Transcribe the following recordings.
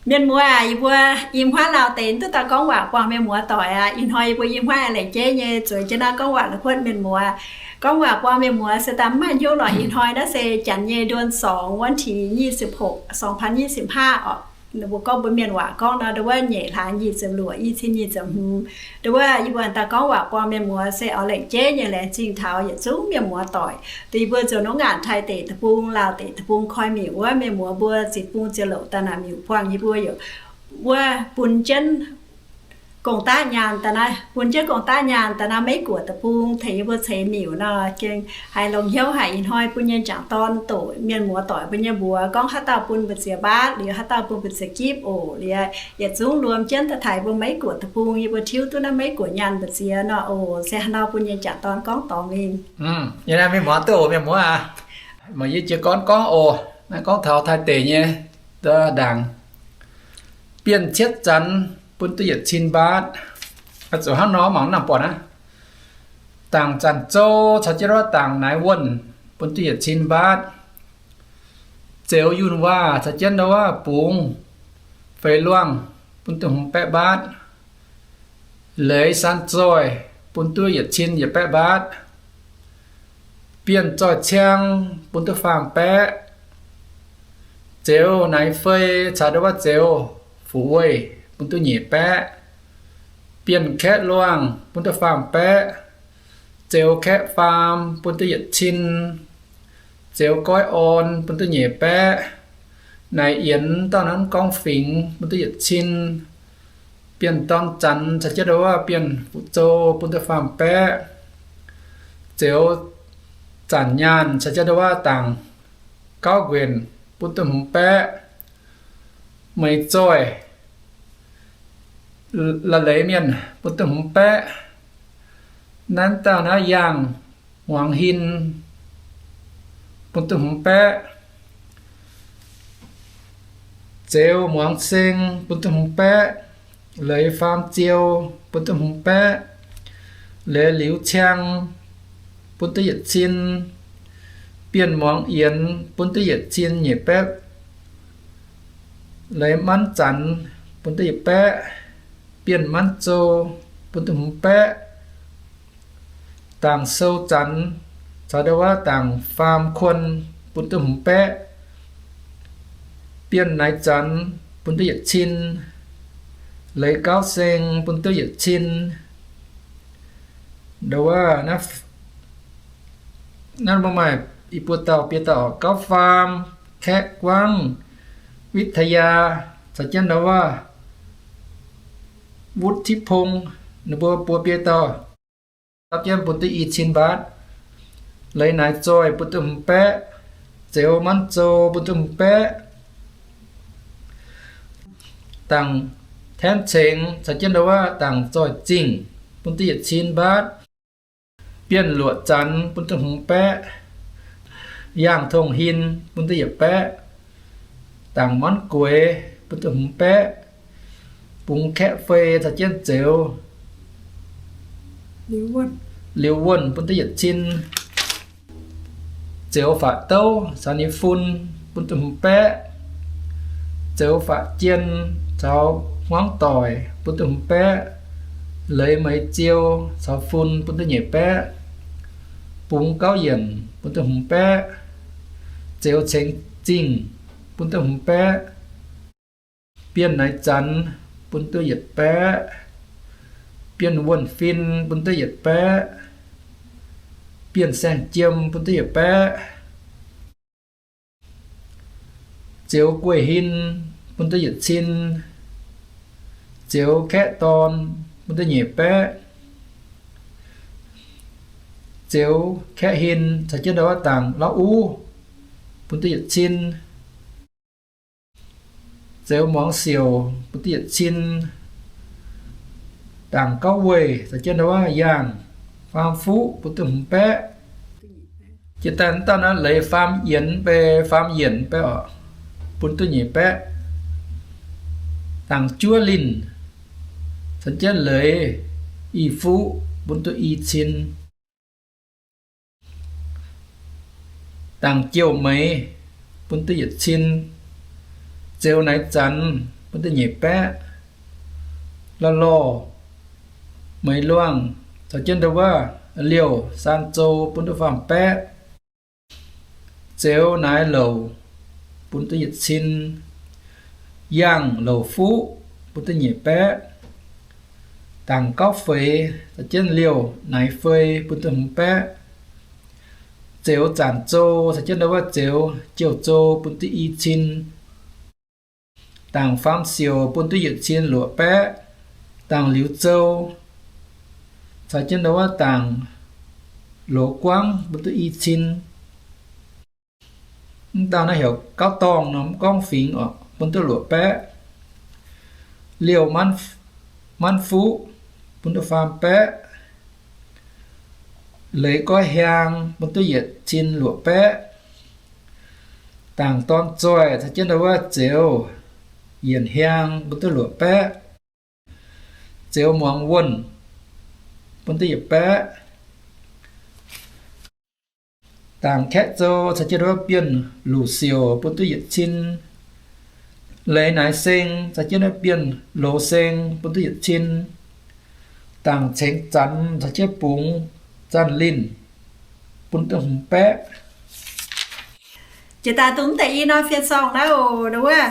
Mienh muoz aac, yie mbuo i hmuangv lauh deix duqv daaih gorngv waac buangh mienh muoz doic aqv. Ih hnoi yie mbuo i hmuangv aengx laengz jeiv nyei zueiz jienv naaiv gorngv waac la'kuotv mienh muoz. Gorngv waac buangh mienh muoz se daaih mv maaih hnyouv lorqc. Ih hnoi naaiv se janx nyei เดือนสอง วันที่ยี่สิบหก สองพันยี่สิบห้า oc. Ninh mbuo gorngv mbuo mienh waac gorngv nor, ndau wuov nyeic hlaax nyic ziepc luoqc, i cin nyic ziepc hmz. Ndau wuov yie mbuo daaih gorngv waac buangh mienh muoz se oix laengz jeiv nyei laengz zingh taux yietc zungv mienh muoz doic. Dongh yie mbuo nzuonx nungv ngaanc Taiv deic-bung, Laauh deic-bung koi miuc wuov, mienh muoz mbuo ziqc bung ziepc louc daaih naaic miuc buangh yie mbuo yaac wuov bun jienv gong-daqv nyaanh daaih naaiv, bun jienv gong-daqv nyaanh daaih naaiv Meiv-Guoqv deic-bung tengx yie mbuo ceix miuc nor, gengh haiz longx hnyouv haic. Ih hnoi bun nyei m'jangc dorn doqc mienh muoz doic mbuo nyei mbuox gorngv haaix dauh bun mbu'ziex mbaatv, liuz haaix dauh bun mbu'ziex gipv oc. Liuz yietc zungv luom jienv daaih taaih yie mbuo Meiv-Guoqv deic-bung, yie mbuo tiuv duqv naaiv Meiv-Guoqv nyaanh mbu'ziex nor oc. Se haaix nor bun nyei m'jangc dorn gorngv dorngx mingh. Yie naaiv mienh muoz duqv oc, mienh muoz aac. Meih yie jiez gorn gorngv oc. Naaiv gorngv taux Taiv deic nyei ndaangc. Bienh cietv zanx bun duqv yietc cin mbaatv. Zuqc hnangv nor mangc naaiv buatc naaiv. Dangc zanc zou caux jienv wuov dangc naaiv wuonh bun duqv yietc cin mbaatv. Zeux yunh waac caux jienv ndau wuov bungx feix luangh bun duqv hmz baeqv mbaatv. Leiz san zoih bun duqv yietc cin yietc baeqv mbaatv. Bienh zoih ciang bun duqv faam baeqv. Zeux naaiv fei caux ndau wuov zeux fu'jueiv bun duqv nyic baeqv. Bienh kaeqv luangh bun duqv faam baeqv. Zeux kaeqv faam bun duqv yietc cin. Zeux goiv orn bun duqv nyic baeqv. Naaiv yienx dauh nanv gorngv fingx bun duqv yietc cin. Bienh dorn zanx caux jienv ndau wuov bienh fu'jueiv zoux bun duqv faam baeqv. Zeux zanc nyaanh caux jienv ndau wuov dangc gauv nquenc bun duqv hmz baeqv. Meix zoih la'leiz mienh bun duqv hmz baeqv. Nanv dauh naaiv yaangh muangx hin bun duqv hmz baeqv. Zeux muangx seng bun duqv hmz baeqv. Leiz faam ziou bun duqv hmz baeqv. Leiz liuz ciang bun duqv yietc cin. Bienh muangx yienx bun duqv yietc cin nyic baeqv. Leiz manv zanx bun duqv yietc baeqv. Bienh manv zou bun duqv hmz baeqv. Dangc sou zanx caux ndau wuov dangc faam kuon bun duqv hmz baeqv. Bienh naaiv zanx bun duqv yietc cin. Leiz gauv seng bun duqv yietc cin. Ndau wuov naaiv mbuo maaih i buo dauh, biei dauh gauv faam, kaeqv guangv, วิทยา, caux jienv ndau wuov วุฒิพงษ์, ninh mbuo buo biei dauh dapv jienv bun duqv i cin mbaatv. Leiz naaiv zoih bun duqv hmz baeqv. Zeux manv zou bun duqv hmz baeqv. Dangc แถนเสง caux jienv ndau wuov dangc zoih zingh bun duqv yietc cin mbaatv. Bienh luoqc zanx bun duqv hmz baeqv. Yaangh tongh hin bun duqv yietc baeqv. Dangc manv gueix bun duqv hmz baeqv. Bungx kaeqv fei caux jienv zeux liuz wuonh bun duqv yietc cin. Zeux faqv douv caux ninh fun bun duqv hmz baeqv. Zeux faqv jien caux hmuangv doic bun duqv hmz baeqv. Leiz meix ziou caux fun bun duqv nyic baeqv. Bungx gauv yienc bun duqv hmz baeqv. Zeux cengx zingh bun duqv hmz baeqv. Bienh naaiv zanx bun duqv yietc baeqv. Bienh wuonh fin bun duqv yietc baeqv. Bienh saeng-jiem bun duqv yietc baeqv. Zeux gueih hin bun duqv yietc cin. Zeux kaeqv dorn bun duqv nyic baeqv. Zeux kaeqv hin caux jienv ndau wuov dangc lauv uv bun duqv yietc cin. Zeux muangx siouc bun duqv yietc cin. Dangc gauv weih caux jienv ndau wuov yaangh faam fuqv bun duqv hmz baeqv. Jiex daaih dauh naaiv leiz faam yienx bei faam yienc bei oc, bun duqv nyic baeqv. Dangc juov linh caux jienv leiz i fuqv bun duqv i cin. Dangc jouh meix bun duqv yietc cin. Zeux naaiv zanx bun duqv nyeic baeqv. La'lorh, Meix Luangh caux jienv ndau wuov Liouh Saan Zou bun duqv faam baeqv. Zeux Naaiv Louc bun duqv yietc cin. Yangh Louc Fuqv bun duqv nyeic baeqv. Dangc Gauv Feix caux jienv Liouh Naaiv Fei bun duqv hmz baeqv. Zeux Zanc Zou caux jienv ndau wuov Zeux Jouh Zou bun duqv i cin. Dangc Faam Siouc bun duqv yietc cin luoqc baeqv. Dangc Liuz Zou caux jienv ndau wuov Dangc Loz Guangv bun duqv i cin. Mv dauh naaiv heuc Gauv Dorngh nor, mv gorngv fingx oc, bun duqv luoqc baeqv. Liouh Manv Fuqv bun duqv faam baeqv. Leiz Goiv Hiaang bun duqv yietc cin luoqc baeqv. Dangc Dorn Zoih caux jienv ndau wuov Zeux Yienc Hiaang bun duqv luoqc baeqv. Zeux Muangz Wuonh bun duqv yietc baeqv. Dangc Kaeqv Zou caux jienv ndau wuov Bienh Luc Siouc bun duqv yietc cin. Leiz Naaiv Seng caux jienv ndau wuov Bienh Loz Seng bun duqv yietc cin. Dangc Cengx Zanx caux jienv Bungx Zanx Linh bun duqv hmz baeqv. Jiex daaih dongh mv deix i norm fien sorng naaiv oc, ndau wuov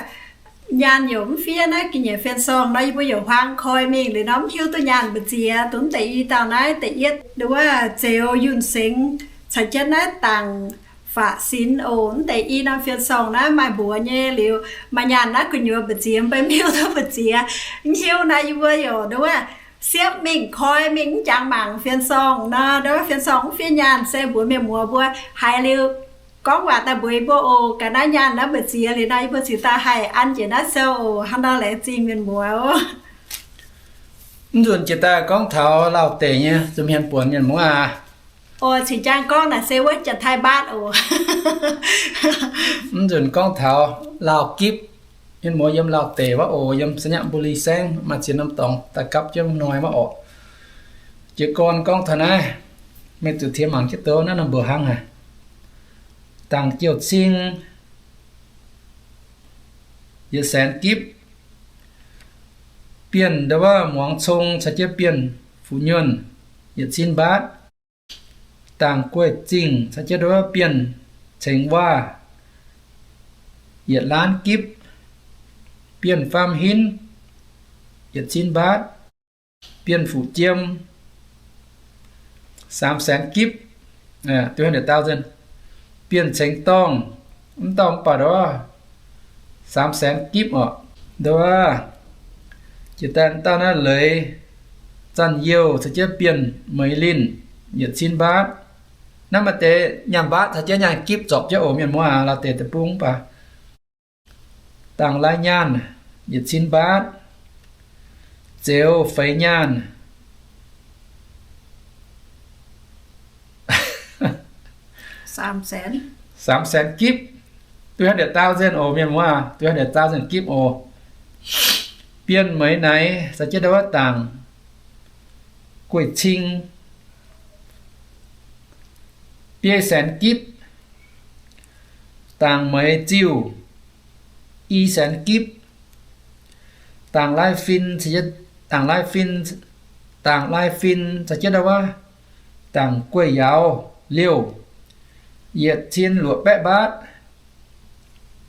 nyaanh youc mv fiev naaiv ga'nyiec fien sorng nor, yie mbuo youc huaang koi mingh liuz nor mv hiuv duqv nyaanh mbu'ziex. Dongh mv deix i dauh naaiv da'yietv ndau wuov Zeux Yunh Sengx caux jienv naaiv Dangc Faqv Sinx oc. Mv deix i norm fien sorng naaiv maaih mbuox nyei liuz, maaih nyaanh naaiv gu'nyuoz mbu'ziex, mv baac mv hiuv duqv mbu'ziex. Mv hiuv naaiv yie mbuo youc ndau wuov siepv mingh koi mingh mv jangx mangc fien sorng nor, ndau wuov fien sorng mv fiev nyaanh se mbuox mienh muoz mbuo haiz liuz gorngv waac daaih mbuox yie mbuo oc. Ga'naaiv nyaanh naaiv mbu'ziex liuz nor yie mbuo ziouc daaih haih an njiec naaiv sou oc. Hnangv nor laengz zingh mienh muoz oc. Mv nzunc jiex daaih gorngv taux Lauh deic nyei zuqc hmien buonc mienh muoz aac. Oc, cingx jaang gorngv naaic se wuov Janx-Taiv mbaatv oc. Mv nzunc gorngv taux Lauh gipv. Mienh muoz yiem Lauh deic wuov oc, yiem Saint-Yam Buli saengv maaih ziex norm dorngx daaih gapv jienv hnoi wuov oc. Jiez gorn gorngv taux naaiv, meih zuqc tiex mangc jienv douz naaiv norm mbuoqc hnangv haic. Dangc Jouh Cing yietc saenx gipv. Bienh ndau wuov Muangz Cong caux jienv Bienh Fuqv Nyuonh yietc cin mbaatv. Dangc Gueih Zingh caux jienv ndau wuov Bienh Cengx Waac yietc laanv gipv. Bienh Faam Hinv yietc cin mbaatv. Bienh Fuqv Jiem saam saenx gipv, three hundred thousand. Bienh Cengx Dorngh, mv dauh mv baac ndau wuov saam saenx gipv oc. Ndau wuov jiex daaih dauh naaiv Leiz Zanc Youh caux jienv Bienh Meix Linh yietc cin mbaatv. Naaiv maaih deix nyaanh mbaatv caux jienv nyaanh gipv zorpc jienv oc mienh muoz aac, Lauh deic deic-bung mv baac. Dangc Lai Nyaanh yietc cin mbaatv. Zeux Feix Nyaanh saam saenx gipv, three hundred thousand oc mienh muoz aac, three hundred thousand gipv oc. Bienh Meix Naix caux jienv ndau wuov Dangc Gueih Cing biei saenx gipv. Dangc Meix Ziuh i saenx gipv. Dangc Lai Fin, Dangc Lai Fin, Dangc Lai Fin caux jienv ndau wuov Dangc Gueih Yauz Liouh yietc cin luoqc baeqv mbaatv.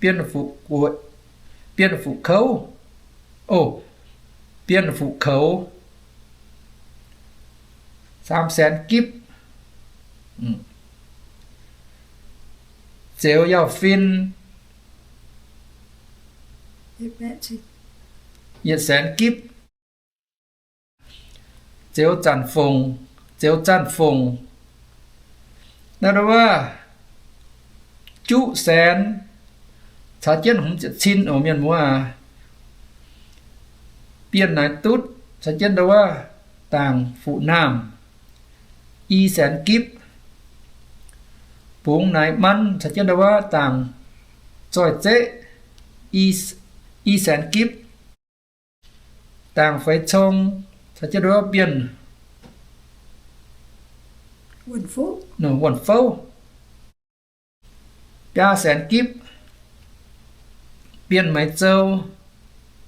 Bienh Fuqv, Bienh Fuqv Kouv, o, Bienh Fuqv Koux saam saenx gipv. Zeux Yauh Fin yietc saenx gipv. Zeux Zanc Fongc, Zeux Zanc Fongc, naaiv ndau wuov juqv saenx caux jienv hmz ziepc cin oc mienh muoz aac. Bienh Naaiv Dutv caux jienv ndau wuov Dangc Fuqv Naamh i saenx gipv. Bungx Naaiv Manv caux jienv ndau wuov Dangc Zoih Zeqv i saenx gipv. Dangc Feix Cong caux jienv ndau wuov Bienh Wuonh Fouv biaa saenx gipv. Bienh Meix Zou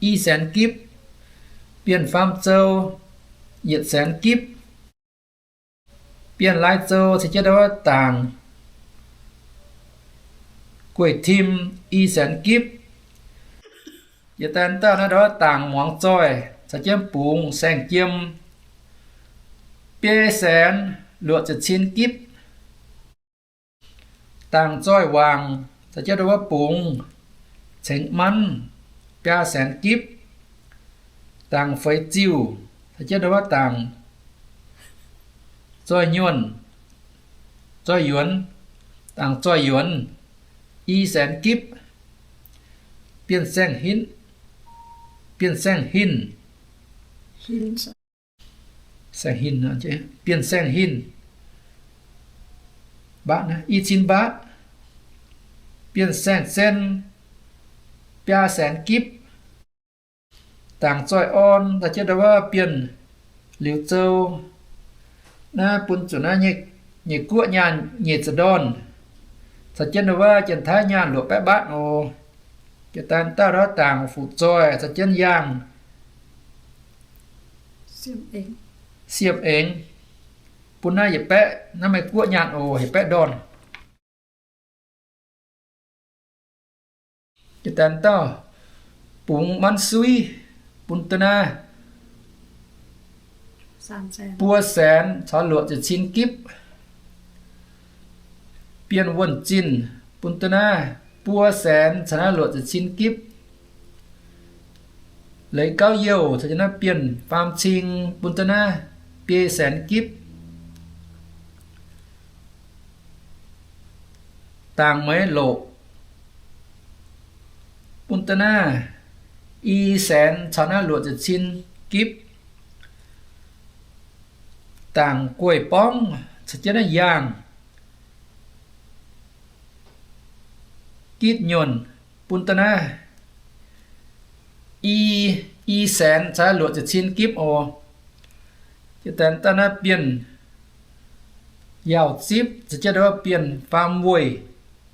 i saenx gipv. Bienh Faam Zou yietc saenx gipv. Bienh Lai Zou caux jienv ndau wuov dangc gueic tim i saenx gipv. Yietc daaih dauh naaiv ndau wuov dangc muangx zoih caux jienv bungx saeng-jiem biei saenx luoqc ziepc cin gipv. Dangc zoih wangc caux jienv ndau wuov bungx cengx manv biaa saenx gipv. Dangc feix ziuh caux jienv ndau wuov dangc zoih nyuonh, zoih yuonx, dangc zoih yuonx i saenx gipv. Bienh Saeng Hin, Bienh Saeng Hin, Bienh Saeng Hin, i cin mbatv. Bienh Saeng Sen biaa saenx gipv. Dangc zoih orn caux jienv ndau wuov Bienh Liuz Zou. Naaiv bun zuqc naaiv nyei guoqv nyaanh nyeic ziepc ndorn caux jienv ndau wuov Janx-Taiv nyaanh luoqc baeqv mbatv oc. Yietc daaih dauh ndau wuov dangc fuqv zoih caux jienv yaangh siepv eng, bun naaiv yietc baeqv, naaiv maaih guoqv nyaanh oc, yietc baeqv ndorn. Yietc daaih dauh bungx manv suiv, bun duqv naaiv buo saenx caux luoqc ziepc cin gipv. Bienh Wuonh Zinh, bun duqv naaiv buo saenx caux naaiv luoqc ziepc cin gipv. Leiz Gauv Youh caux jienv naaiv Bienh Faam Cing, bun duqv naaiv biei saenx gipv. Dangc Meix Loqc, bun duqv naaiv i saenx caux naaiv luoqc ziepc cin gipv. Dangc Gueiv Borngv caux jienv naaiv Yaangh Gitv Nyuonh, bun duqv naaiv i, i saenx caux luoqc ziepc cin gipv oc. Yietc daaih dauh naaiv Bienh Yaauh Zipv caux jienv ndau wuov Bienh Faam Weih,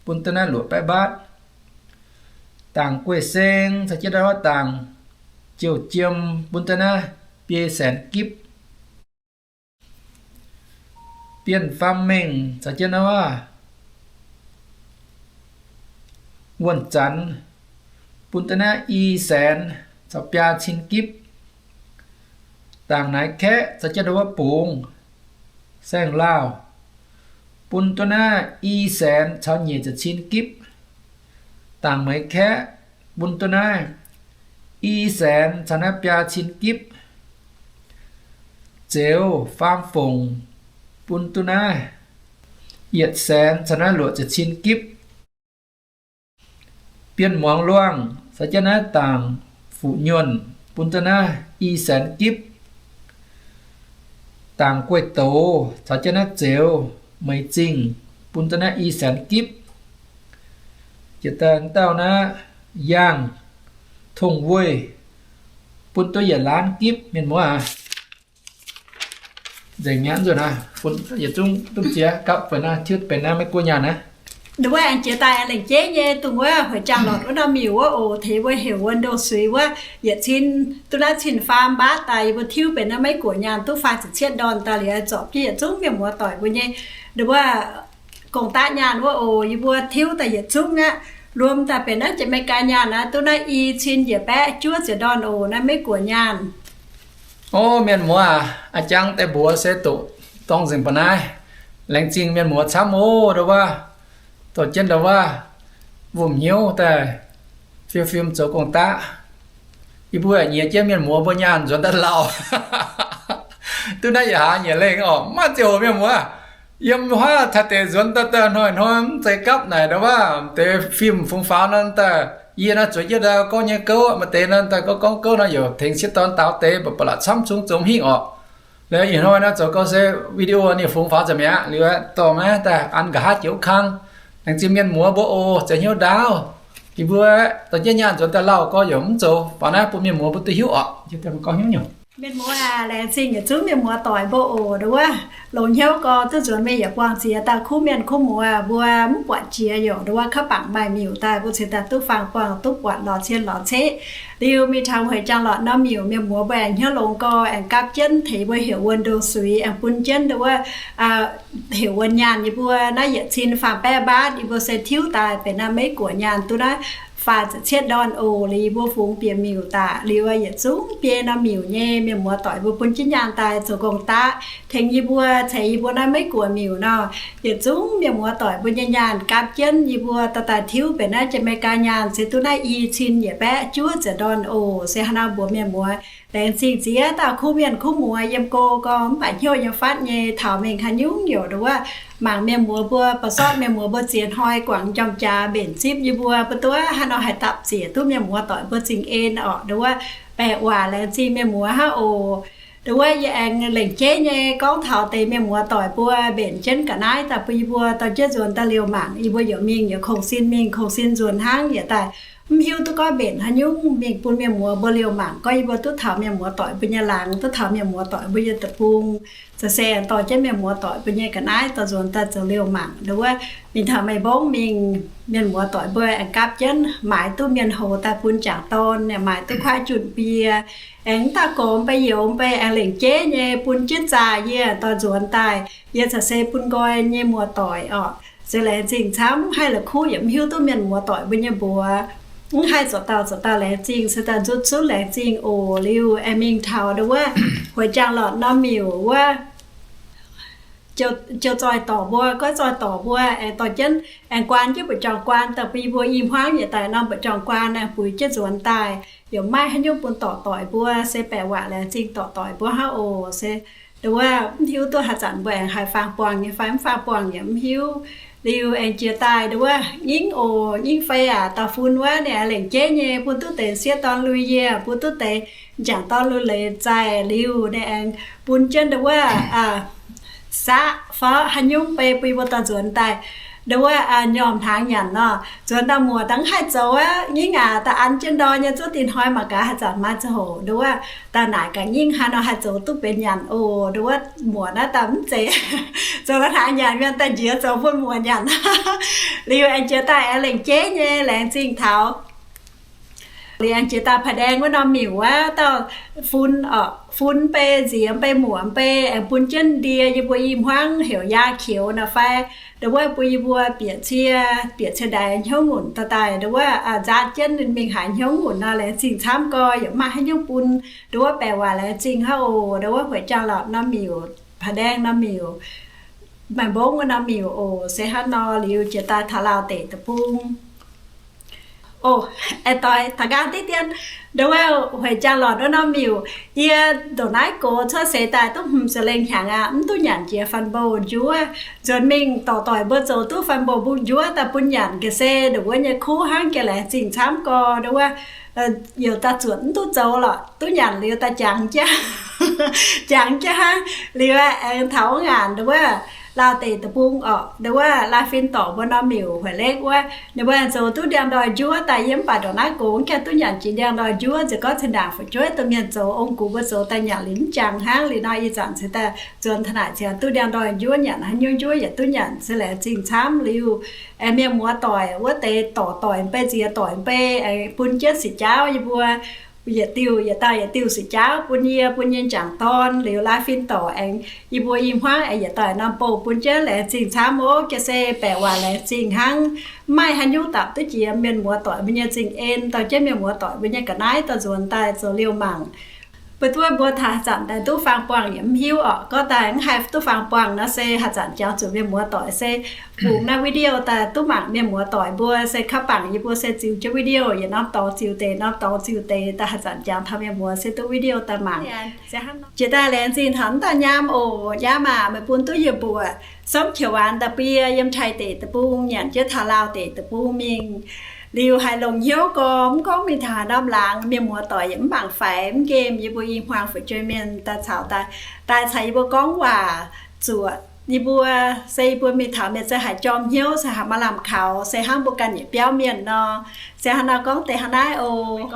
bun duqv naaiv luoqc baeqv mbatv. Dangc Gueiv Seng caux jienv ndau wuov Dangc Jouh Jiem, bun duqv naaiv biei saenx gipv. Bienh Faam Mengh caux jienv naaiv Wuonh Zanx, bun duqv naaiv i saenx caux biaa cin gipv. Dangc Naaiv Kaeqv caux jienv ndau wuov Bungx Saeng Laauh, bun duqv naaiv i saenx caux nyic ziepc cin gipv. Dangc Meix Kaeqv, bun duqv naaiv i saenx caux naaiv biaa cin gipv. Zeuz Faam Fongc, bun duqv naaiv yietc saenx caux naaiv luoqc ziepc cin gipv. Bienh Muangz Luangh caux jienv naaiv Dangc Fuqv Nyuonh, bun duqv naaiv i saenx gipv. Dangc Gueiv Douz caux jienv naaiv Zeuz Meix Zingh, bun duqv naaiv i saenx gipv. Yietc daaih dauh naaiv Yaangh Tongh Weih, bun duqv yietc laanv gipv, mienh muoz aac. Nzengc mi'aqv, nzunc naaiv bun yietc zungv duqv ziex gapv benx naaiv, tiuv benx naaiv maiv guoqv nyaanh aqv. Nduov aengx jiex daaih lengc jeiv nyei dongh wuov hoic jaang lortc wuov norm miuc wuov oc, tengx mbuo heuc wuov ndo suix wuov, yietc cin duqv naaiv cin faam mbatv daaih yie mbuo tiuv benx naaiv maiv guoqv nyaanh duqv faah ziepc cietv ndorn daaih liuz, zorpc jienv yietc zungv mienh muoz doic mbuo nyei nduov gong-daqv nyaanh wuov oc. Yie mbuo tiuv daaih yietc zungv aqv, luom daaih benx naaiv Janx-Meigaa nyaanh aqv, duqv naaiv i cin yietc baeqv juov ziepc ndorn oc, naaiv maiv guoqv nyaanh. O mienh muoz aac, a'jang deix mbuox se doqc dorng nzengc ba'naaiv. Laengz zingh mienh muoz camv oc. Nduov wuov, dorh jienv nduov wuov mbuo hnyouv daaih fim fim zoux gong-daqv. Yie mbuo nyiex jienv mienh muoz mbuo nyaanh nzuonx daaih lauh. Duqv naaiv yietc hlaax nyiex lengh oc, maiv ziangh hoc mienh muoz. Yiem huaav taux deix nzuonx daaih daaih hnoi-hnoi mv zeiz gapv naaic nduov wuov, deix fim fungx faaux nor daaih, yie naaiv zueiz jienv daaih gorngv nyei gouv, maaih deix nor daaih gorngv gorngv gouv nor, yaac tengx sieqv dorn daaux deix, mv baac ba'laqc camv zungv zoux mv hingh orqc. Liuz ih hnoi naaiv zoux gau se video ninh fungx faaux nzengc mi'aqv. Liuz dorh maiv daaih an nqa'haav jiex wuov kang. Laengz zingh mienh muoz mbuo oc, ziex hnyouv ndaauv. Yie mbuo dorh jienv nyaanh nzuonx daaih lauh gorx yaac mv zoux faaux naaiv bun mienh muoz mbuo duqv hiuv orqc. Gorngv hnyouv nyungc. Mienh muoz aac, laengz zingh yietc zungv mienh muoz doic mbuo oc. Nduov wuov, longx hnyouv gorx duqv nzuonx mingh yaac buangh ziex dauh kuv mienh kuv muoz mbuo mv buatc jiex yoc. Nduov wuov, kouv bangc maaih miuc daaih mbuo cingx daaih duqv faang buangh duqv buatc lorz cien lorz ceqv. Liuz mingh taux Hueic Jangx Lortc norm miuc, mienh muoz mbuo aengx hnyouv longx gorx aengx gapv jienv tengx mbuo heuc wuonh ndoh suix, aengx bun jienv nduov wuov heuc wuonh nyaanh yie mbuo naaiv yietc cin faam baeqv mbaatv, yie mbuo se tiuv daaih benx naaiv Meiv Guoqv nyaanh duqv naaiv faah ziepc cietv ndorn oc. Liuz yie mbuo fungx bieqc miuc daaih liuz yietc zungv biei norm miuc nyei mienh muoz doic mbuo bun jienv nyaanh daaih zoux gong-daqv tengx yie mbuo ceix yie mbuo naaiv Meiv Guoqv miuc nor. Yietc zungv mienh muoz doic mbuo nyei nyaanh gapv jienv yie mbuo daaih daaih tiuv benx naaiv Janx-Megaa nyaanh se duqv naaiv i cin yietc baeqv juov ziepc ndorn oc. Se haaix nor mbuox mienh muoz, laengz zingh ziex dauh kuv mienh kuv muoz yiem go gorx mv baac hnyouv yiem fatv nyei taux mingh haaix nyungc yoc. Nduov wuov, mangc mienh muoz mbuo, ba'sortv mienh muoz mbuo ziex hnoi guangc njormh jaax mbenc zipv yie mbuo, mbuo duqv haaix nor haih dapv ziec duqv mienh muoz doic mbuo zingh en orqc. Nduov wuov, baeqc waac laengz zingh mienh muoz hnangv oc. Nduov wuov, yie aengx lengc jeiv nyei gorngv taux deix mienh muoz doic mbuo mbenc jienv ga'naaiv daaih bun yie mbuo dorh jienv nzuonx daaih liouh mangc. Yie mbuo yaac mingh yaac kongx sin mingh kongx sin nzuonx hnangv, yietc daaih mv hiuv duqv gorngv mbenc haaix nyungc, mingh bun mienh muoz mbuo liouh mangc gorngv yie mbuo duqv taux mienh muoz doic mbuo nyei laangz, duqv taux mienh muoz doic mbuo nyei deic-bung. Za'gengh dorh jienv mienh muoz doic mbuo nyei ga'naaiv dorh nzuonx daaih zoux liouh mangc. Nduov wuov, mingh taux Meiv Mbong mingh, mienh muoz doic mbuo aengx gapv jienv maaiz duqv mienh hoz daaih bun jangc dorn, maaiz duqv kuaaiv junh bie, aengx dauh gorx mv bei youz mv bei aengx lengc jeiv nyei bun jienv zaah yie dorh nzuonx daaih. Yie caux se bun nqoi nyei muoz doic orqc. Se laengz zingh camv, haih la'kuqv yaac mv hiuv duqv mienh muoz doic mbuo nyei mbuox. Mv haih zoux dauh zoux dauh laengz zingh, se daaih nzutv zutv laengz zingh oc. Liuz aengx mingh taux nduov wuov Hueic Jangx Lortc norm miuc wuov, jiu zoih dorc mbuo, goiv zoih dorc mbuo aengx dorh jienv aengx guaan jienv mba'jorngh guaan daaih bun yie mbuo i hmuangv yietc daaih norm mba'jorngh guaan aengx buix jienv nzuonx daaih. Yaac mv maaih haaix nyungc bun dorc doic mbuo, se baeqc waac laengz zingh dorc doic mbuo hnangv oc. Se nduov wuov, mv hiuv duqv haaix zanc mbuo aengx haih faang buangh nyei fai mv faang buangh yaac mv hiuv. Liuz aengx jiex daaih nduov wuov, Nyingv oc, Nyingv fei aac, dauh fun wuov ninh aengx lengc jeiv nyei bun duqv deix sieqv dorn lui yie, bun duqv deix jangc dorn lui leiz zaih. Liuz ninh aengx bun jienv nduov wuov, saqv forv haaix nyungc bei bun yie mbuo dorh nzuonx daaih. Nduov wuov, nyormh hnaangx nyanc nor, nzuonx daaih muoc dangh haih zoux aqv. Nyingv aac, da'an jienv ndor nyei zuov dinh hnoi mangc gaax haaix zanc maaih ziangh hoc nduov wuov daaih naaic gaax Nyingv haaix nor haih zoux duqv benx nyanc oc. Nduov wuov, muoc naaiv daaih mv zeiz zoux hnaangx nyanc mienh daaih njiec zoux bun muoc nyanc. Liuz aengx jiex daaih aengx lengc jeiv nyei laengz zingh taux. Liuz aengx jiex daaih Paa Ndaeng wuov norm miuc wuov dauh fun, fun bei nziex bei muoc bei aengx bun jienv ndie yie mbuo i hmuangv heuc Yaa Qioux nor fai. Nduov wuov bun yie mbuo bieqc cie, bieqc cie ndaix hnyouv ngunc daaih daaih nduov wuov, nzaat jienv ninh mingh haaix hnyouv ngunc nor, laengz zingh camv gorx, yaac mv maaih haaix nyungc bun. Nduov wuov, baeqc waac laengz zingh hnangv oc. Nduov wuov Hueic Jangx Lortc norm miuc, Paa Ndaeng norm miuc, Meiv Mbong wuov norm miuc oc. Se hnangv nor liuz jiex daaih taux Laauh Deic Deic-Bung. Oc, aengx doix taux nqaang diqv dien, nduov wuov Hueic Jangx Lortc wuov norm miuc, yie ndongc naaiv gox cuotv seix daaih duqv hmz ziepc lengh hnyangx aqv, mv duqv nyanc jiex faan mbou njuov. Nzuonx mingh dorc doic mbuo zoux duqv faan mbou njuov daaih bun nyanc ga'sie nduov wuov nyei kuv hnangv, ga'laengz zingh camv gorx. Nduov wuov, youc daaih zuotc mv duqv zoux lorqc, duqv nyanc liuz daaih jangx jienv, jangx jienv hnangv. Liuz aengx taux wuov ngaanc nduov wuov Laauh Deic Deic-Bung orqc, nduov wuov Laauh Fin Dorc mbuo norm miuc Hueic Lekv wuov, ninh mbuo zoux duqv ndiangx-ndoih njuov daaih. Yie mv baac ndongc naaiv gox mv gaengh duqv nyanc jiex ndiangx-ndoih njuov, nziex gorngv cin-ndaangc fu'jueiv domh mienh zoux ong-gux mbuo zoux daaih nyanc liuz mv jangx hnangv. Liuz nor ih zanc ceix daaih nzuonx taux naaic ziangx duqv ndiangx-ndoih njuov, nyanc haaix nyungc njuov yietc duqv nyanc, se laengz zingh camv. Liuz aengx mienh muoz doic wuov deix dorc doic mv bei, nziex doic mv bei, aengx bun jienv sic jaauv yie mbuo yietc diuh, yietc dauh yietc diuh sic jaauv bun yie, bun yie jangc dorn. Liuz Laauh Fin Dorc aengx yie mbuo i hmuangv aengx yietc daaih norm bou bun jienv, laengz zingh camv oc. Ga'sie baeqc waac laengz zingh hnangv. Mv maaih haaix nyungc dapc duqv jiex mienh muoz doic mbuo nyei zingh en, dorh jienv mienh muoz doic mbuo nyei ga'naaiv dorh nzuonx daaih zoux liouh mangc. Mbuo duqv mbuo taux haaix zanc daaih duqv faang buangh yaac mv hiuv orqc. Gorngv daaih mv haih duqv faang buangh nor se haaix zanc jangx zuqc mienh muoz doic se fungx naaiv video daaih duqv mangc mienh muoz doic mbuo se kaav bangc yie mbuo se ziux jienv video yietc norm dorngx ziux deix, norm dorngx ziux deix daaih haaix zanc jangx taux mienh muoz se duqv video daaih mangc. Jiex daaih laengz zingh taux mv dauh nyaam oc. Nyaam aac, meih bun duqv yie mbuoqc somv qiex waanx da'bie yiem Taiv Deic Deic-Bung nyanc jienv taux Laauh Deic Deic-Bung mingh. Liuz haiz longc hnyouv gorx, mv gorngv mingh taux haaix norm laangz mienh muoz doic yaac mv mangc faix mv nqemh, yie mbuo i hmuangx fu'jueiv mienh daaih caux daaih, daaih caux yie mbuo gorngv waac zuoqc Yie mbuo se yie mbuo mingh taux mienh se haiz jorm hnyouv, se haiz maaih lamh kaux, se hnangv mbuo ganh yietc biauv mienh nor. Se hnangv nor gorngv deix hnangv naaiv oc.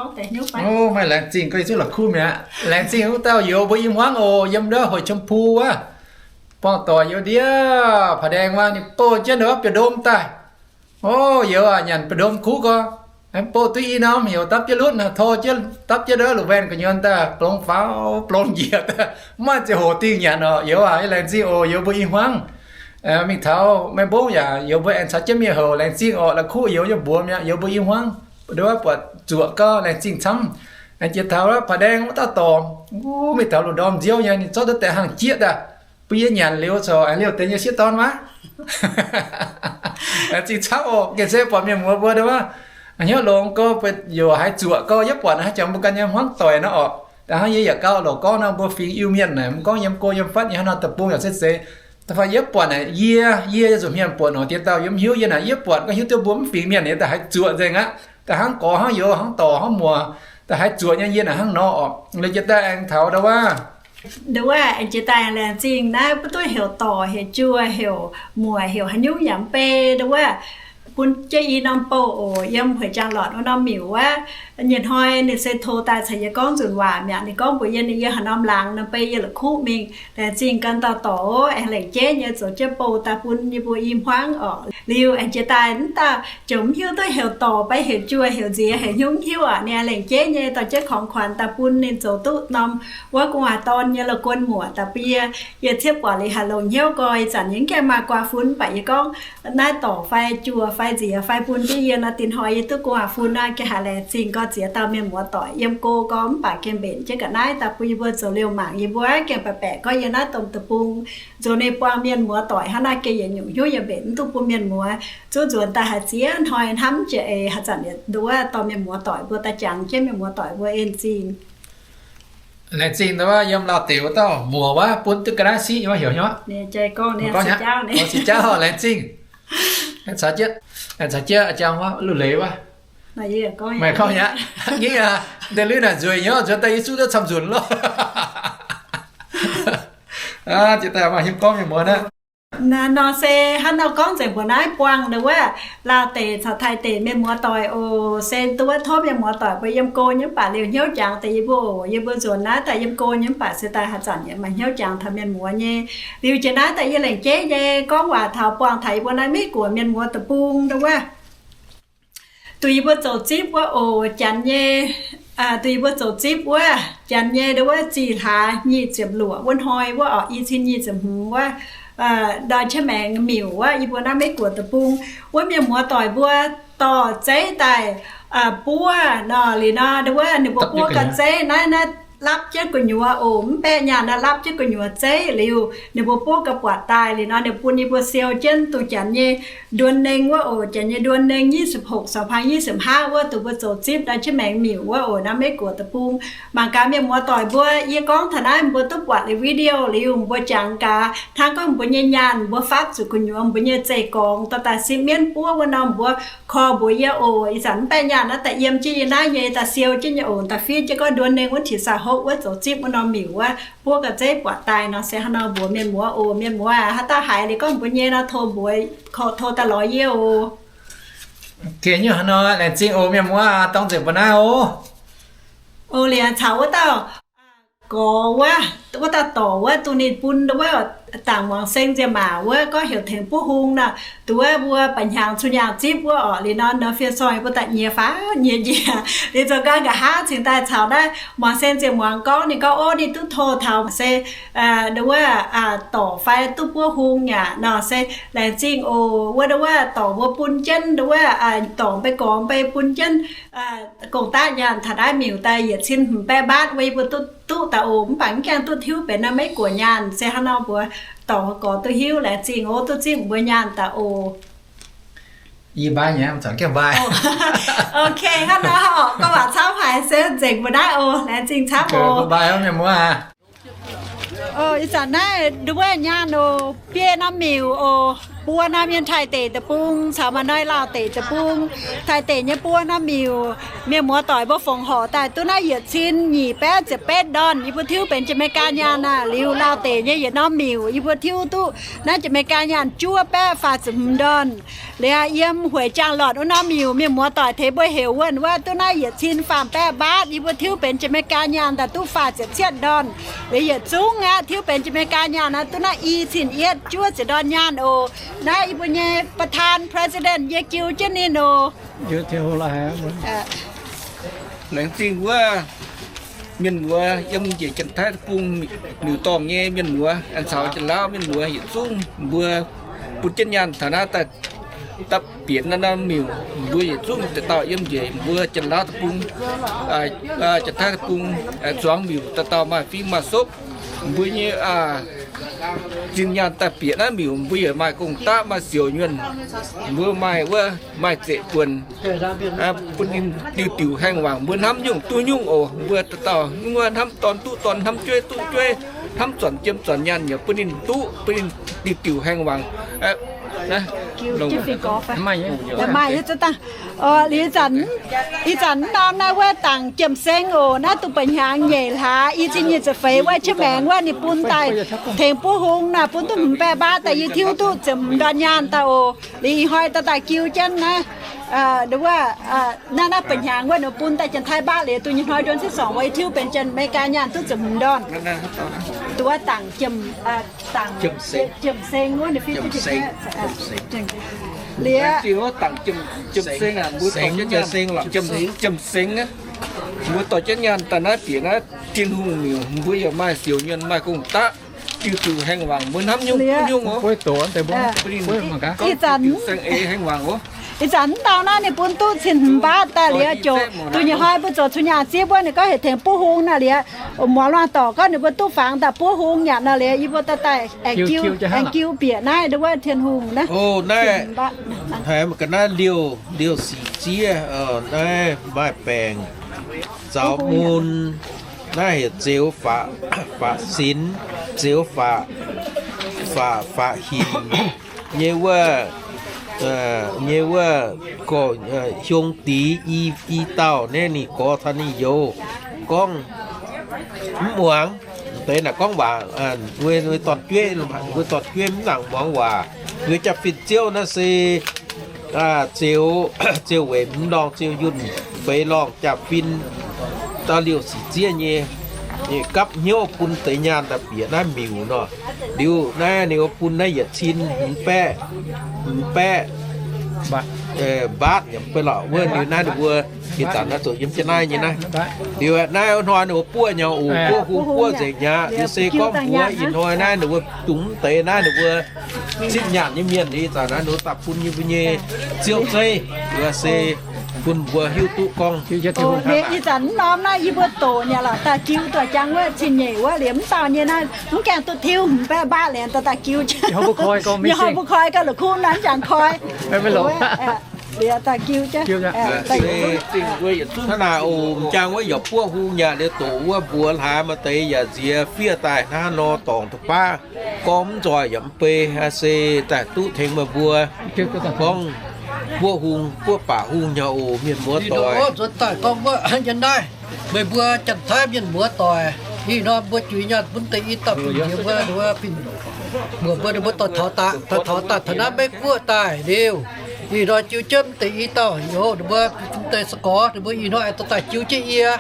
Maaih laengz zingh gorngv yie zuqc la'kuqv mi'aqv. Laengz zingh wuov dauh youz mbuo i hmuangv oc, yiem ndau Hueix Chim Puu wuov. Buangh doic youz ndiev Paa Ndaeng wuov, ninh bouh jienv ndau wuov biauv-ndom daaih. O, youz aac, nyanc biauv-ndom kuv gorx, bouh duqv i norm heuc dapv jienv lutv, tor jienv dapv jienv ndau wuov luc waen gu'nyuoz daaih, blongx faaux blongx njiec, mv maaih ziangh hoc dingh nyanc oc. Youz aac, laengz zingh oc, youz mbuo i hmuangv. Mingh taux Meiv Mbong yaac youz mbuo aengx caux jienv mingh houc, laengz zingh oc. La'kuqv youz nyei mbuox mi'aqv, youz mbuo i hmuangv, ndau wuov buatc zuoqc gau, laengz zingh camv. Aengx jiex taux wuov Paa Ndaeng wuov dauh dorc, mingh taux Lu Ndorm Nziouv nyei, ninh zorqv duqv deix hnangv jieqv daaih bun yie nyanc liuz corc aengx liouh deix nyei sieqv dorn wuov. Laengz zingh camv oc. Gengh se buatc mienh muoz mbuo ndau wuov hnyouv longx gau, mbuo youc haiz zuoqc gau, yie buatc haaix jangx mbuo ganh nyei hmuangv doic nor orqc. Da'hnangv yie yaac gauh loc gorngv nor, mbuo fingx Iu-Mienh naaic, mv gorngv yiem go yiem fatv nyei, hnangv nor deic-bung yaac se zeiz. Da'faanh yie buatc naaic, yie, yie nzuqc hmien buatc nor, diex dauh yie mv hiuv, yie naaic yie buatc gorngv hiuv duqv mbuo mv fingx mienh nyei da'haiz zuoqc nzengc aqv. Da'hnangv gorx hnangv youz, hnangv dorc hnangv muoc, da'haiz zuoqc nyei yie naaic hnangv nor orqc. Liuz jiex daaih aengx taux ndau wuov, ndau wuov aengx jiex daaih laengz zingh naaiv mv duqv heuc dorc heuc juoh heuc muoc heuc haaix nyungc yaac mv bei ndau wuov, bun jienv i norm bouh oc, yiem Hueix Jangx Lortc wuov norm miuc wuov. Nyei hnoi ninh se tov daaih caux yie gorngv nzunc waac mi'aqv. Ninh gorngv mbuox yie, ninh yiem haaix norm laangz nor, beiv yie la'kuqv mingh. Laengz zingh ganh dauh dorc oc, aengx lengc jeiv nyei zoux jienv bouh daaih bun yie mbuo i hmuangv orqc. Liuz aengx jiex daaih mv dauh ziouc mv hiuv duqv heuc dorc fai heuc juoh heuc nziex heuc hnyungv hiuv aqv. Ninh aengx lengc jeiv nyei dorh jienv ของขวัญ daaih bun ninh zoux duqv norm wuov gu'nguaaz dorn nyei la'guon muoc daaih bun yie. Yie ciev buatc liuz haiz longx hnyouv gau. Ih zanc yie mv gaengh maaih guaa fun, mv baac yie gorngv naaiv dorc fai juoh fai nziex fai bun jienv yie nor, dinh hnoi yie duqv gu'nguaaz fun naaiv. Gengh haiz laengz zingh gau ziex dauh mienh muoz doic yiem go gau, mv baac gengh mbenc jienv ga'naaiv daaih bun yie mbuo zoux liouh mangc. Yie mbuo gengh baeqc baeqc gorngv yie naaiv domh deic-bung nzuonx ninh buangh mienh muoz doic hnangv naaiv, gengh yietc nyungc hnyouv yie mbenc mv duqv bun mienh muoz zuqv nzuonx daaih haaix ziex hnoi hnamv jiex eix haaix zanc yietc nduov dorh mienh muoz doic mbuo daaih jangx jienv mienh muoz doic mbuo en zingh. Laengz zingh ndau wuov yiem Laauh deic wuov dauh muoc wuov bun duqv ga'naaiv siqv nyei wuov heuc nyei. Gorngv nyei, gorngv nyei, laengz zingh. Caux jienv, caux jienv jang wuov Lu Leiz wuov. Maaih gorngv nyei aqv. Nyiv aac, deix lui naaic nzueic nyei, nzuonx daaih yie zuqv duqv camv-nzunc loh. Jiex daaih maaih hnyouv gorngv mienh muoz aqv. Nor se hnangv nor gorngv nzengc mbuo naaiv buangh ndau wuov Laauh deic caux Taiv deic mienh muoz doic oc. Se ndau wuov tov mienh muoz doic mbuo yiem go nyei mv baac liouh hnyouv jangx deix yie mbuo oc. Yie mbuo nzuonx naaiv daaih yiem go nyei mv baac se daaih haaix zanc yaac maaih hnyouv jangx taux mienh muoz nyei. Liuz jiex naaiv daaih yie lengc jeiv nyei gorngv waac taux buangh taux yie mbuo naaiv Meiv Guoqv mienh muoz deic-bung ndau wuov. Duqv yie mbuo zoux zipv wuov oc, janx nyei, duqv yie mbuo zoux zipv wuov janx nyei ndau wuov zih hlaax nyic ziepc luoqc wuov hnoi wuov oc, i cin nyic ziepc hmz wuov, ndau Qiex Maengx miuc wuov, yie mbuo naaiv Meiv Guoqv deic-bung wuov mienh muoz doic mbuo dorh zeiv daaih buov nor. Liuz nor ndau wuov ninh mbuo buov ga'zeiv naaiv, naaiv lapv jienv gu'nyuoz oc, mv baeqv nyaanh naaiv lapv jienv gu'nyuoz zeiv liuz ninh mbuo buov ga'buatc daaih. Liuz nor ninh bun yie mbuo siou jienv duqv janx nyei เดือนหนึ่ง wuov oc, janx nyei เดือนหนึ่ง ยี่สิบหก สองพันยี่สิบห้า wuov, duqv mbuo zoux zipv ndau Qiex Maengx miuc wuov oc, naaiv Meiv Guoqv deic-bung. Mangc gaax mienh muoz doic mbuo, yie gorngv taux naaiv mbuo duqv buatc liuz video liuz mbuo jangx gaax hnangv gorngv mbuo nyei nyaanh mbuo fapv zuqc gu'nyuoz mbuo nyei zeiv-gorngx dorh daaih sipv mienv buov wuov norm mbuo korv mbuox yie oc. Ih zanc mv baeqv nyaanh naaiv daaih yiem jienv yie naaiv nyei daaih siou jienv nyei oc, daaih fiev jienv gorngv เดือนหนึ่ง wuov ที่สิบหก wuov zoux zipv wuov norm miuc wuov buov ga'zeiv buatc daaih nor. Se hnangv nor mbuox mienh muoz oc. Mienh muoz haaix dauh haiz liuz gorngv mbuox nyei nor tov mbuox, tov daaih lorz yie oc. Gengh nyungc hnangv nor, laengz zingh oc mienh muoz, dorng nzengc mbuo naaiv oc. Oc, liuz caux wuov dauh gorx wuov, wuov dauh dorc wuov, duqv ninh bun wuov dangc muangx sen nziemc maac wuov gorngv heuc tengx buov hung nor. Duqv wuov mbuo ba'hnyangx cun nyaangh zipv wuov oc. Liuz nor nor fien sorng mbuo daaih nyiex faaux nyiex njiec. Liuz zoux gau nqa'haav cingx daaih caux naaiv muangx sen nziemc muangx gorngv, ninh gorngv ov, ninh duqv tov taux se ndau wuov dorc fai duqv buov hung aqv nor. Se laengz zingh oc. Wuov ndau wuov dorc mbuo bun jienv ndau wuov, dorc mbuo gorx mbuo bun jienv gong-daqv nyaanh taux naaiv miuc daaih yietc cin hmz baeqv mbaatv, wuov yie mbuo duqv duqv daaih oc. Mv baac mv gaengh duqv hiuv benx naaiv Meiv Guoqv nyaanh. Se hnangv nor mbuox dorc gorx duqv hiuv. Laengz zingh oc, duqv zipv mbuo nyaanh daaih oc. Yie mbaai nyei, mv zanc gaengh mbaai. Ok, hnangv nor oc, gorngv waac camv haic se nzengc mbuo naaiv oc. Laengz zingh camv oc. Mbuo mbaai oc mienh muoz. Ih zanc naaiv ndau wuov nyaanh oc, biei norm miuc oc. Buo norm yiem Taiv deic deic-bung caux maaih noi Laauh deic deic-bung. Taiv deic nyei buo norm miuc, mienh muoz doic mbuo fongc horc daaih duqv naaiv yietc cin nyic baeqv ziepc betv ndorn, yie mbuo tiuv benx Janx-Meigaa nyaanh aah. Liuz Laauh deic nyei yietc norm miuc, yie mbuo tiuv duqv naaiv Janx-Meigaa nyaanh juov baeqv faah ziepc hmz ndorn. Liuz yiem Hueic Jaang Lortc wuov norm miuc, mienh muoz doic tengx mbuo heuc wuov, wuov duqv naaiv yietc cin faam baeqv mbaatv, yie mbuo tiuv benx Janx-Meigaa nyaanh daaih duqv faah ziepc cietv ndorn. Liuz yietc zungv aqv, tiuv benx Janx-Meigaa nyaanh naaiv duqv naaiv i cin yietv juov ziepc ndorn nyaanh oc. Naaiv yie mbuo nyei ประธาน president yie jiu jienv ninh oc. Laengz zingh wuov mienh muoz yiem njiec Janx-Taiv deic-bung miuc dorngh nyei mienh muoz, aengx caux Janx-Lauv mienh muoz yietc zungv mbuo bun jienv nyaanh taux naaiv daaih dapv bieqc naaiv norm miuc. Mbuo yietc zungv dauh dauh yiem njiec mbuo Janx-Lauv deic-bung, Janx-Taiv deic-bung zuangx miuc dauh dauh maaih fingx maaih sopv. Mbuo nyei zinh nyaanh daaih bieqc naaiv miuc, mbuo yaac maaih gong-daqv maaih siouc nyuonh, mbuo maaih wuov maaih zeqc buonc, bun ninh diuh diuh haengh wangc, mbuo hnamv nyungc duqv nyungc oc. Mbuo dauh dauh wuov hnamv dorn duqv dorn, hnamv jueiv duqv jueiv, hnamv zuonc jiem zuonc nyaanh yaac bun ninh duqv, bun ninh diuh diuh haengh wangc. Liuz zanc, ih zanc mv norm naaiv wuov Dangc Jiem Seng oc, naaiv dongh ba'hnyangx nyeic hlaax i cin nyic ziepc feix wuov qiex maengx wuov ninh bun daaih tengx buov hung naaic, bun duqv hmz baeqv mbaatv daaih, yie tiuv duqv ziepc hmz ndorn nyaanh daaih oc. Liuz ih hnoi dauh dauh jiu jienv naaiv, wuov, naaiv naaiv ba'hnyangx wuov ninh bun daaih Janx-Taiv mbaatv liuz, dongh nyei hnoi ndorn cietv sorngc wuov yie tiuv benx Janx-Meigaa nyaanh duqv ziepc hmz ndorn. Dongh wuov Dangc Jiem, Dangc Jiem Seng wuov ninh fiev liuz, Jiem Seng, mbuo dorh jienv nyaanh daaih naaiv bieqc naaiv Tin-Hungh miuc, mbuo yaac maaih siouc nyuonh maaih gong-daqv, diuh diuh haengh wangc, mbuo hnamv nyungc duqv nyungc oc. Ih zanc, ih zanc mv dau naaiv ninh bun duqv cin hmz mbaatv daaih liuz, ziouc dongh nyei hnoi mbuo zoux cuotv nyaah zipv wuov, ninh gorngv heuc tengx buov hung naaic liuz, muangx luangh dorc gorngv ninh mbuo duqv fangx daaih buov hung yaac naaic liuz, yie mbuo daaih daaih aengx jiu, aengx jiu bieqc naaiv wuov Tin-Hungh naaiv. Ga'naaiv liouh, liouh sic ziev naaiv maaih baengc zaux mun, naaiv heuc Zeuz Faqv, Faqv Sinx, Zeuz Faqv, Faqv, Faqv Hinc nyei wuov, nyei wuov gorx, hiong dix i, i dauh naaiv ninh gorx taux ninh youz gorngv mv muangx. Deix naaic gorngv waac, mbuo dorn-jueiv, mbuo dorn-jueiv mv nangc muangx waac. Mbuo jaa-fin ziouv naaiv se Ziouv, Ziouv Weic Mv Ndorngh, Ziouv Yunh Feix Lorngh jaa-fin, dauh liouh sic ziev nyei, gapv hnyouv bun deix nyaanh daaih bieqc naaiv miuc nor. Liuz naaiv ninh bun naaiv yietc cin hmz baeqv, hmz baeqv mbaatv yaac mv bei lorqc. Wuov liuz naaiv ninh mbuo ih zanc naaiv zoux yiem jienv naaiv nyei naaiv. Liuz naaiv hnoi ninh mbuo buov nyei oc, buov hung buov nzengc mi'aqv. Liuz se gorngv mbuox ih hnoi naaiv ninh mbuo dungx mv deix naaiv ninh mbuo zipv nyaanh nyei mienh, ih zanc naaiv ninh mbuo daaih bun yie mbuo nyei ziouv zeiv, se bun mbuo hiuv duqv gorngv. Ih zanc mv norm naaiv yie mbuo doqc nyei lorqc, daaih jiu doqc jangx wuov cin-nyeic wuov liuz mv dauh nyei naaiv mv gaengh duqv tiuv hmz baeqv mbaatv liuz daaih daaih jiu. Hnoi mbuo koi gauh la'kuqv naaiv jangx koi. Liuz daaih jiu jienv. Hnangv naaic oc, m'jangc wuov yaac buov hung yaac liuz doqc wuov mbuox hlaax maaih deix yaac nziex fiev daaih hnangv nor dorngc da'baav gorngv mv nzoih yaac mv bei, se daaih duqv tengx meih mbuo gorngv buov hung, buov baac hung nyei oc, mienh muoz doic. Nzuonx daaih gorngv wuov yiem naaiv, meih mbuo Janx-Taiv mienh muoz doic, ih hnoi mbuo juix nyaanh bun deix i dauh fin-njiec mbuo, mbuo, mbuo, mbuo dorh taux daaih, dorh taux daaih taux naaiv Meiv Guoqv daaih liuz, ih hnoi jiu jienv deix i dauh, ninh mbuo deix se gorx, ninh mbuo ih hnoi dorh daaih jiu jienv yie.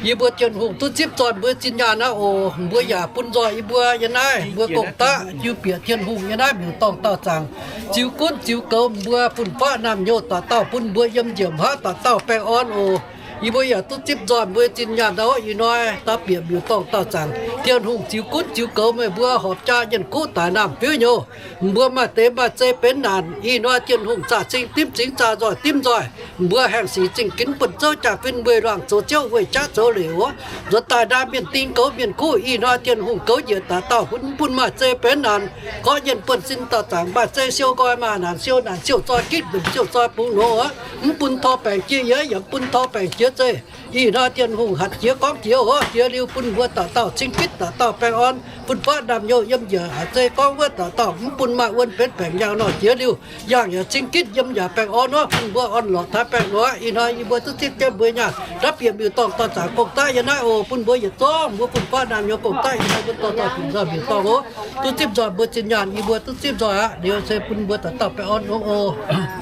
Yie mbuo Tin-Hungh duqv zipv nzoih mbuo zinh nyaanh naaiv oc. Mbuo yaac bun nzoih yie mbuo yiem naaiv mbuo gong-daqv jiu bieqc Tin-Hungh yiem naaiv miuc-dorngh daauh zaangc, ziux gunv ziux goux mbuo fun-faqv naamh nyouz dauh dauh, bun mbuo yiem njiec hmuangv dauh dauh baengh orn oc. Yie mbuo yaac duqv zipv nzoih mbuo zinh nyaanh naaiv ih hnoi daaih bieqc miuc-dorngh daauh zaangc. Tin-Hungh ziux gunv ziux goux meih mbuo horpc jaa nyienh kuv daaih naamh fiuv nyouz. Mbuo maaih deix maaih zei benx naanc, ih hnoi Tin-Hungh zaah cing dimv cingx, zaah nzoih dimv nzoih. Mbuo haengh sic zingh ginx buonv zouv jaa-fin weic luangh zoux ziouv, weic jaav zoux leiz wuov. Nzuonx daaih ndaam mienh ding goux mienh kuv, ih hnoi Tin-Hungh goux njiec daaih dauh, mv bun maaih zei benx naanc. Gorqv nyienh buonv-sin daauh zaangc, maaih zei siou nqoi, maaih naanc siou naanc, siou zoi gitv nzunc, siou zoi bungx nor wuov. Mv bun tor baengc jiex yiez, yaac mv bun tor baengc jiex zei. Ih hnoi Tin-Hungh hatc jiex gorngv jiex oc, jiex liuz bun mbuo dauh dauh cing gitv, dauh dauh baengh orn, fun-faqv naamh nyouz yiem njiec haic. Se gorngv wuov dauh dauh mv bun maaih wuon benx baengc nyaanh nor, jiex liuz yangh yaac cing gitv, yiem yaac baengh orn oc, bun mbuo orn-lorqc taaix baengh nor. Ih hnoi yie mbuo duqv zipv jienv mbuo nyaanh ndapv bieqc miuc-dorngh dauh zaangc gong-daqv yie naaiv oc, bun mbuo yietc zungv mbuo fun-faqv naamh nyouz gong-daqv ih hnoi mbuo dorh dorh fingx nzoih miuc-dorngh oc, duqv zipv nzoih mbuo zinh nyaanh yie mbuo duqv zipv nzoih aqv. Liuz se bun mbuo dauh dauh baengh orn oc.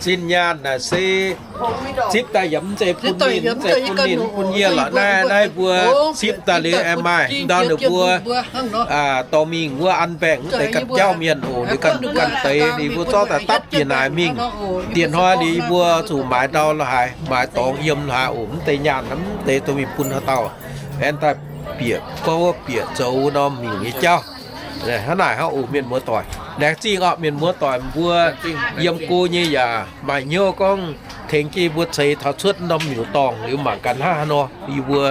Zinh nyaanh naaic se zipv daaih yaac mv zeiz bun ninh, mv zeiz bun ninh, bun yie lorqc. Naaiv, naaiv mbuo zipv daaih liuz aengx maaih ndau ninh mbuo dorh mingh wuov an mbaengc wuov deix ganh jauv mienh oc, ninh ganh, ganh deix ninh mbuo zorqv daaih dapv bieqc naaic mingh. Dieh hnoi liuz yie mbuo zuqc maaiz ndau lo haaix, maaiz dorngx yiem lo haaix oc, mv deix nyaanh mv deix dorh mingh bun haaix dauh. Aengx daaih bieqc gorngv wuov bieqc zoux wuov norm miuc nyei jauv. Hnangv naaic hnangv oc mienh muoz doic. Laengz zingh orqc mienh muoz doic, mbuo yiem go nyei yaac maaih hnyouv gorngv tengx jienv mbuo ceix taux cuotv norm miuc-dorngh liuz mangc gaax hnangv haaix nor, yie mbuo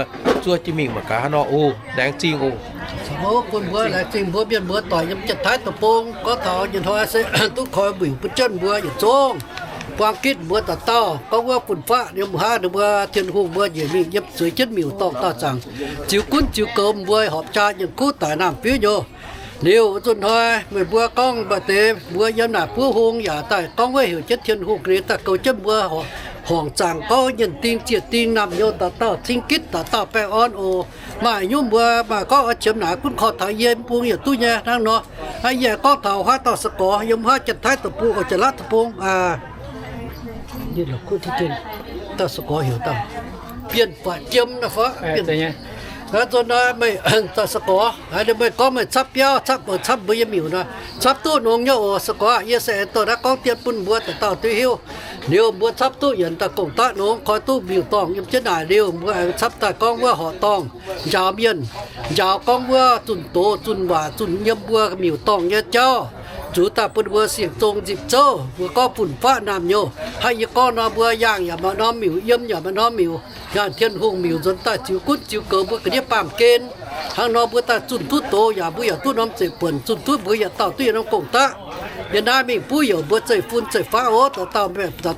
zuov jienv mingh mangc gaax hnangv haaix nor oc. Laengz zingh oc. Bun mbuo laengz zingh mbuo mienh muoz doic yiem Janx-Taiv Deic-Bung gorngv taux nyei hnoi se duqv koi mbuingx bun jienv mbuo yietc zungv buang gitv mbuo dauh dauh gorngv wuov fun-faqv yiem haav ninh mbuo Tin-Hungh mbuo njiec mingh yiem zueiz jienv miuc-dorngh dauh zaangc ziux gunv ziux goux mbuo horpc jaa nyei kuv daic naamh fiuv nyouz. Liuz nzunc hnoi meih mbuo gorngv maaih deix mbuo yiem naaic buov hung yaac daaih gorngv wuov heuc jienv Tin-Hungh liuz daaih goux jienv mbuo horngc zaangc gorngv nyienh ding ziec ding naamh nyouz dauh dauh cing gitv dauh dauh baengh orn oc. Maaih nyungc mbuo maaih gorngv oix qiemx naaic gunv korv taux yie mv bung yietc duqv nyei hnangv nor. Aa, yie gorngv taux haaix dauh se gorx yiem haaix Janx-Taiv Deic-Bung oc, Janx-Laauv Deic-Bung aa, dauh se gorx heuc dauh Bienh Faatv Jiem naaiv fai? Nzunc naaiv meih dauh se gorx, meih gorngv meih capv biauv, capv, capv mbuo nyei miuc nor, capv duqv nongx nyei oc. Se gorx yie se aengx dorh naaiv gorngv dien bun mbuo dauh dauh duqv hiuv. Liuz mbuo capv duqv yienc daaih gong-daqv nongx, koi duqv miuc-dorngh yiem jienv naaic liuz, mbuo aengx capv daaih gorngv wuov horqc dorngh njaaux mienh, njaaux gorngv wuov zunh doz, zunh waac, zunh yiem mbuo miuc-dorngh nyei jauv, zuqc daaih bun mbuo singx zong nzipc zouv. Mbuo gorngv fun-faqv naamh nyouz, hnangv yie gorngv nor, mbuo yangh yaac maaih norm miuc, yiem yaac maaih norm miuc, yangh Tin-Hungh miuc nzuonx daaih ziux gunv ziux goux mbuo ga'ndiev baamh gen. Hnangv nor mbuo daaih zunh duqv doz yaac mbuo yaac duqv norm zeiv-buonc, zunh duqv mbuo yietc dauh duqv yietc norm gong-daqv. Yiem naaiv mingh buv youc mbuo zeiv-fun zeiv-faqv oc, dauh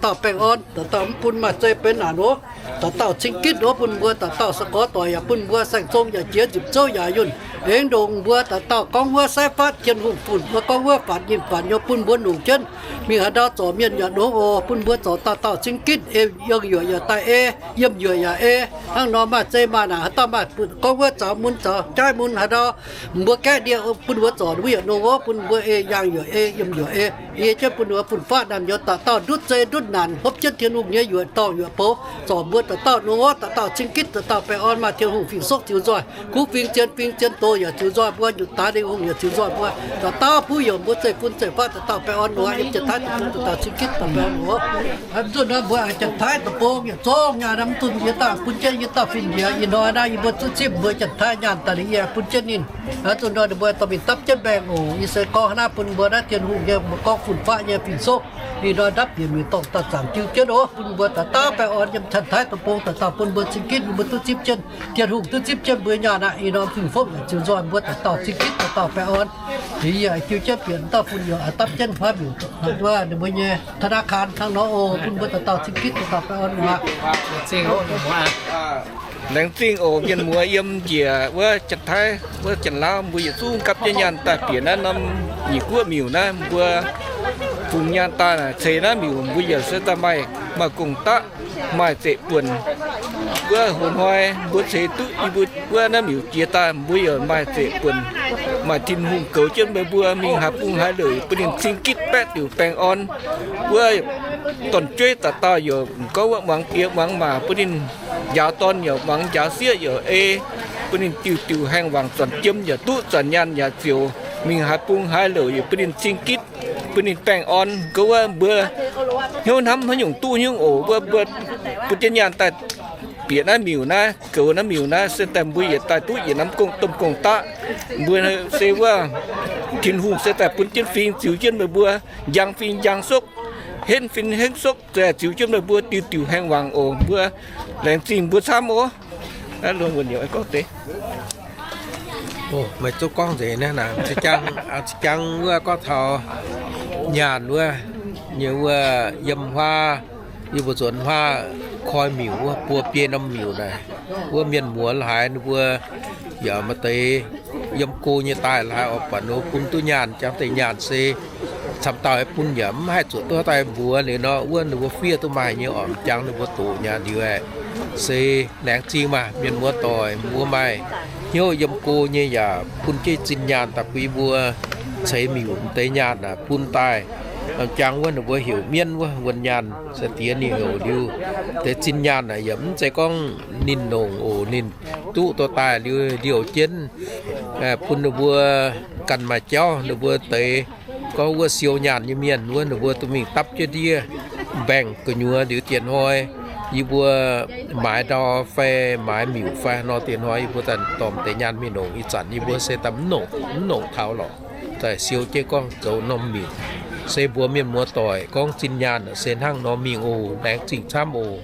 dauh baengh orn, dauh dauh mv bun maaih zeiv benx naanc oc. Dauh dauh cing gitv oc, bun mbuo dauh dauh se gorx doic yaac bun mbuo saeng-zong yaac jiex nzipc zouv yaac yunh. Aengx ndongc mbuo dauh dauh gorngv wuov sai fatv Tin-Hungh funx mbuo gorngv wuov faatv nyinh faatv nyouz bun mbuo nungx jienv. Mingh haaix ndau zorc mienh yaac nongx oc, bun mbuo zorc dauh dauh cing gitv, ei yiem yuoqc yaac daaih ei, yiem yuoqc yaac ei. Hnangv nor maaih zei maaih naanc haaix dauh maaih gorngv wuov zaux mun zaux jaaiv mun haaix ndau, mbuo gaeqv ndie bun mbuo zorc mbuo yaac nongx oc, bun mbuo ei yangh yuoqc ei, yiem yuoqc ei. Yie jienv bun mbuo fun-faqv naamh nyouz dauh dauh ndutv zei ndutv naanc hopv jienv Tin-Hungh nyei yuoqc dorngh yuoqc bou, zorc mbuo dauh dauh nongx oc, dauh dauh cing gitv, dauh dauh baengh orn, maaih Tin-Hungh fingx sokv ziux nzoih, kuv fingx zien fingx zien doz yaac ziux nzoih mbuo, nyutc daaih Tin-Hungh yaac ziux nzoih mbuo. Dauh dauh buv youc mbuo zeiv-fun zeiv-faqv dauh dauh baengh orn nor, yiem Janx-Taiv Deic-Bung dauh dauh cing gitv dauh baengh orn nor. Nzunc naaiv mbuo Janx-Taiv Deic-Bung yietc zungv nyaanh mv duqv yie dauh bun jienv yie dauh fin-njiec. Ih hnoi naaiv yie mbuo zuqv zipv mbuo Janx-Taiv nyaanh daaih liuz yie bun jienv ninh. Nzunc naaiv ninh mbuo dorh mingh dapv jienv mbaengx oc. Yie se gorngv hnangv naaiv bun mbuo naaiv Tin-Hungh nyei mbuo gorngv fun-faqv nyei fingx sokv. Ih hnoi ndapv bieqc miuc-dorngh dauh zaangc jiu jienv oc, bun mbuo dauh dauh baengh orn yiem Janx-Taiv Deic-Bung dauh dauh bun mbuo cing gitv, mbuo duqv zipv jienv, Tin-Hungh duqv zipv jienv mbuo nyaanh aqv. Ih norm fingx fokv yaac ziux nzoih mbuo dauh dauh cing gitv dauh dauh baengh orn. Liuz yie jiu jienv bieqc dauh bun youc dapv jienv huaav miuc ninh mbuo nyei ธนาคาร hnangv nor oc, bun mbuo dauh dauh cing gitv dauh dauh baengh orn muoz. Laengz zingh oc mienh muoz yiem njiec wuov Janx-Taiv wuov Janx-Laauv, mbuo yietc zungv gapv jienv nyaanh daaih bieqc naaiv norm nyic guoqv miuc naaiv. Mbuo fungx nyaanh daaih ceix naaiv miuc, mbuo yaac se daaih maaih, maaih gong-daqv, maaih zeqc buonc. Wuov hoz hnoi mbuo ceix duqv yie mbuo wuov naaiv miuc jiex daaih, mbuo yaac maaih zeqc buonc, maaih Tin-Hungh goux jienv meih mbuo mingh haaix bung haaix louc bun ninh cing gitv baeqv diuc baengh orn. Wuov dorn-jueiv dauh dauh yaac gorngv wuov muangx diex muangx maac bun ninh njaaux dorn yaac muangx, njaaux sieqv yaac ei, bun ninh diuc diuc haengh wangc, zanc jiem yaac duqv, zanc nyaanh yaac ziouc, mingh haaix bung haaix louc yaac bun ninh cing gitv, bun ninh baengh orn. Gorngv wuov mbuo hnyouv hnamv haaix nyungc duqv haaix nyungc oc. Wuov mbuo bun jienv nyaanh daaih bieqc naaiv miuc naaiv, goux naaiv miuc naaiv se daaih mbuo yietc daaih duqv yietc norm gong, domh gong-daqv. Mbuo se wuov Tin-Hungh se daaih bun jienv fingx ziux jienv meih mbuo, njang fingx njang sokv, henv fingx henv sokv, ziux jienv meih mbuo diuc diuc haengh wangc oc. Mbuo laengz zingh mbuo camv oc. Meih zungv gorngv nzengc naaiv, zinh jangv wuov gorngv taux nyaanh wuov, nyei wuov yiem huaav, yie mbuo nzuonx huaav koi miuc wuov, buo biei norm miuc naaic. Wuov mienh muoz la'haaix ninh mbuo yaac maaih deix yiem go nyei daaih la'haaix oix buatc ninh mbuo bun duqv nyaanh, jangx deix nyaanh se camv dauh bun yaac mv haih zuqc duqv daaih mbuox ninh nor, wuov ninh mbuo fiev duqv maaih nyei oc, jangx ninh mbuo doqc nyaanh liuz aeqv, se laengz zingh maah. Mienh muoz doic, mbuo maaih hnyouv yiem go nyei yaac bun jienv zinh nyaanh daaih bun yie mbuo ceix miuc deix nyaanh aac bun daaih. Jangx wuov ninh mbuo heuc mienv wuov wuonh nyaanh, se diex ninh heuc liuz, deix zinh nyaanh aac yaac mv zeiz gorngv ninh longc oc. Ninh duqv dorh daaih liuz, liouh jienv bun ninh mbuo ganh maaih jauv. Ninh mbuo deix gorngv wuov siou nyaanh nyei mienh wuov, ninh mbuo duqv mingh dapv jienv ndiev mbaengx gu'nyuoz liuz, dieh hnoi yie mbuo maaiz ndau fai maaiz miuc fai nor, dieh hnoi yie mbuo daaih dorh deix nyaanh mingh longc. Ih zanc yie mbuo se daaih mv longc, mv longc taux lorqc, daaih siou jienv gorngv zoux norm miuc. Se mbuox mienh muoz doic gorngv zinh nyaanh se hnangv nor mingh oc. Laengz zingh camv oc.